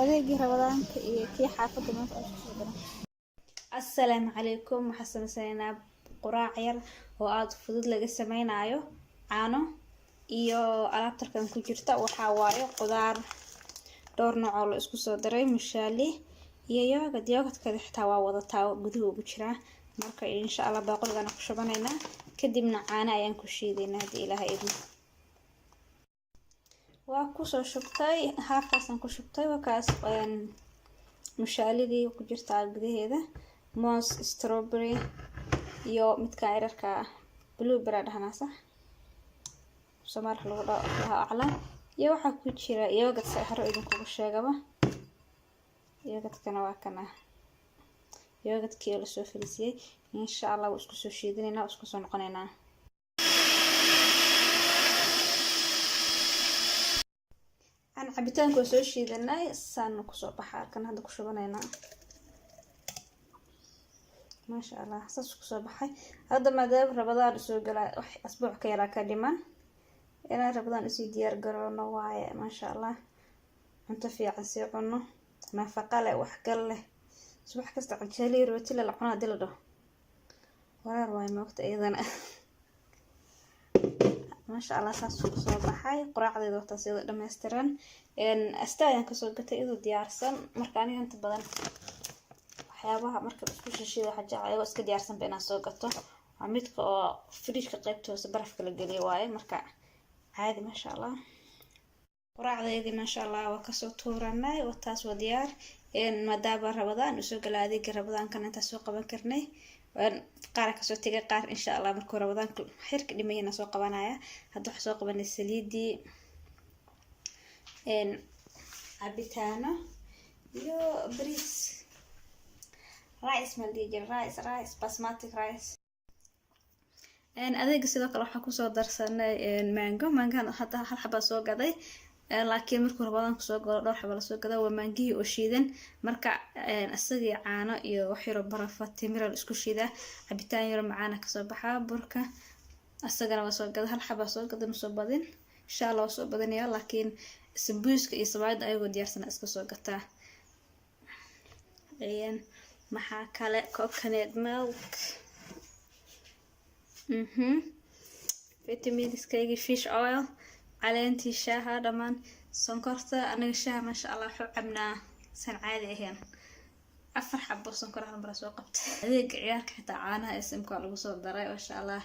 Adeegii Ramadaanka iyo kii xaafadda maanta aan isku soo daray. Assalaamu calaykum. Waxaan sameysanaynaa quraac yar oo aada fudud, laga sameynaayo caano iyo alaabtarkan ku jirta. Waxaa waaye qudaar dhowr nooc oo la isku soo daray, mushaali iyo yogurt. Yogurtkada xitaa waa wadataa, guduhu ugu jiraa. Marka insha Allah baaquligana ku shubanaynaa, kadibna caano ayaan ku shiidaynaa haddii Ilaahay idmo. Waa kusoo shubtay, haafkaasaan ku shubtay. Wakaas mushaalidii ku jirtaa gudaheeda, moos, strawberry iyo midka yararka, blueberry dhahnaa, sax Soomaali lagu dhaho, aclam. Iyo waxaa ku jira yogurt, sa hore idinkugu sheegaba. Yogurtkana waa kana, yogurtkii oo lasoo fariisiyey. Insha Allah waa isku soo shiidinaynaa, waa isku soo noqonaynaa. Aan cabitaanka waa soo shiidanay, saana kusoo baxa. Halkan hadda ku shubanaynaa. Maasha Allah, saas kusoo baxay. Hadda maadaama Ramadaan usoo galaa, wax asbuuc ka yaraa ka dhiman, inaan Ramadaan usii diyaar garoono waaye. Maasha Allah, cunto fiican sii cuno, nafaqa leh, waxgal leh. Subax kasta canjeelo, rooti la cuno hadii la dhaho, wareer waaye moogta iyadana. Maasha Allah, saas kusoo baxay quraacdeeda, wataas iyadoo dhammaystiran. Asta ayaan kasoo gatay iyadoo diyaarsan. Marka aniga inta badan waxyaabaha marka isku shishida waxaa jecel ayagoo iska diyaarsanba inaan soo gato. Waa midka oo fridgeka qaybta hoose barafka la geliyo waaye. Marka caadi, maasha Allah, quraacdeedii maasha Allah waa kasoo tuuranay, wataas waa diyaar. Maadaama Ramadaan usoo gala, adeega Ramadaankan intaa soo qaban karnay qaar kasoo tegay, qaar insha Allah markuu Ramadaanka xirka dhimayana soo qabanaya. Hadda waxaa soo qabanay saliidii, cabitaano iyo bariis, rice ma la dhihi jira, rice, rice, basmati rice. Adeega sidoo kale waxaa kusoo darsanay mango. Mangahan hadda hal xabaa soo gaday, laakiin markuu Ramadaan kusoo galo dhowr xaba lasoo gadaa. Waa maangihii oo shiidan. Marka isagii caano iyo wax yaroo barafa, timira la isku shiidaa, cabitaan yaro macaana kasoo baxaa. Burka isagana waa soo gada, hal xabaa soo gada, ma soo badin. Insha Allah waa soo badinaya, laakiin sambuuska iyo sabaayadda ayagoo diyaarsana iska soo gataa. Maxaa kale? Coconut milk, vitaminskaygii, fish oil, caleentii shaaha, dhammaan sonkorta. Anaga shaaha maasha Allah waxu cabnaa san caadi ahayn. Afar xabo sonkor hal mara soo qabtay. Adeega ciyaarka xitaa caanaha smka lagu soo daray, maasha Allah.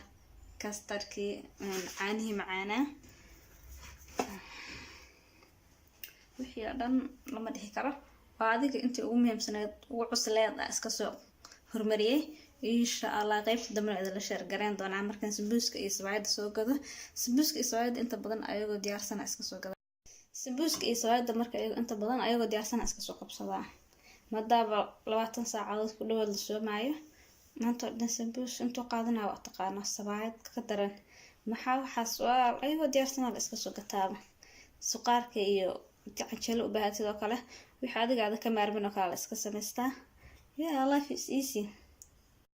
Custardkii, caanihii macaanaa, wixii oo dhan lama dhihi karo. Waa adiga intii ugu muhiimsaneed, ugu cusleed a iska soo hormariyey. Insha Allah qeybta dambena idinla share gareyn doonaa markaan sambuuska iyo sabaayadda soo gado. Sambuuska iyo sabaayadda inta badan ayagoo diyaarsana iska soo gada. Sambuuska iyo sabaayadda marka inta badan ayagoo diyaarsana iska soo qabsadaa, maadaaba 20 saacadood ku dhawaad la soomaayo. Maanta oo dhan sambuus intuu qaadanaa waa taqaanaa, sabaayad ka daran. Maxaa waxaas waa ayagoo diyaarsana la iska soo gataaba. Suqaarka iyo canjeelo u baahan sidoo kale, wixii adiga aada ka maarmin oo kale la iska samaystaa. Yeah, life is easy.